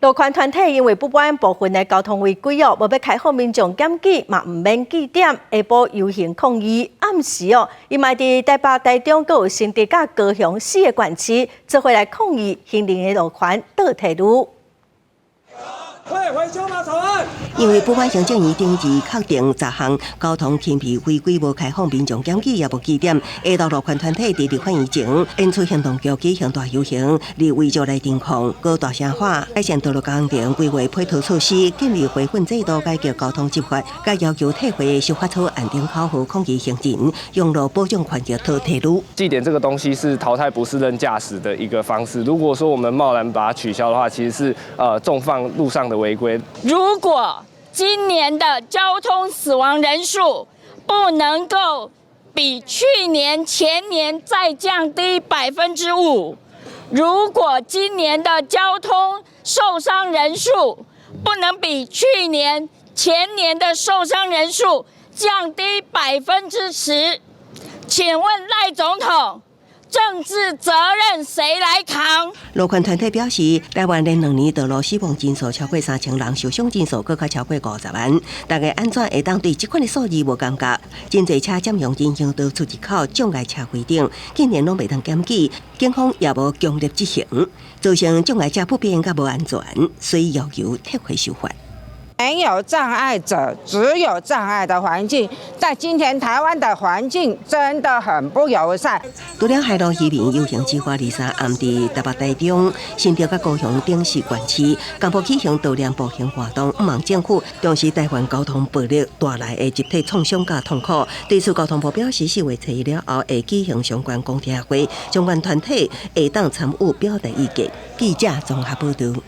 路權團體因為不滿部分的交通違規哦，無欲開放民眾檢舉，嘛毋免記點，下晡遊行抗議。暗時哦，伊嘛佇台北、台中、閣有新竹佮高雄四个縣市，做伙來抗議行人的路權倒退嚕。退回修法草案。因為不滿行政院頂日確定十項交通輕微違規無開放民眾檢舉也無記點，下晝路權團體佇立法院前演出行動劇舉行大遊行，立委就來偵控，閣大聲喊改善道路工程規劃配套措施，建立回分制度解決交通執法，佮要求退回修法草案等口號抗議行人，用路保障權益倒退嚕。記點這個東西是淘汰不適任駕駛的一個方式。如果說我們貿然把它取消的話，其實是縱放路上的違規。如果今年的交通死亡人數不能夠比去年、前年再降低5%，如果今年的交通受傷人數不能比去年、前年的受傷人數降低10%，請問賴總統，政治責任誰來扛？路權團體表示，台灣連兩年道路死亡人數超過3000人，受傷人數閣較超過50萬。大家按怎會當對這款的數字無感覺？真濟車佔用人行道出入口障礙車規定，竟然攏袂當檢舉，警方也無強力執行，造成障礙車不便佮無安全，所以要求撤回修法。沒有障礙者，只有障礙的環境。在今天台灣的環境真的很不友善。除了海陸漁民遊行之外，23暗佇台北、台中、新竹佮高雄等四縣市，共赴舉行悼念步行活動，向望政府重視台灣交通暴力帶來的集體創傷佮痛苦。對此，交通部表示，4月初一了後會舉行相關公聽會，相關團體會當參與表達意見。記者綜合報道。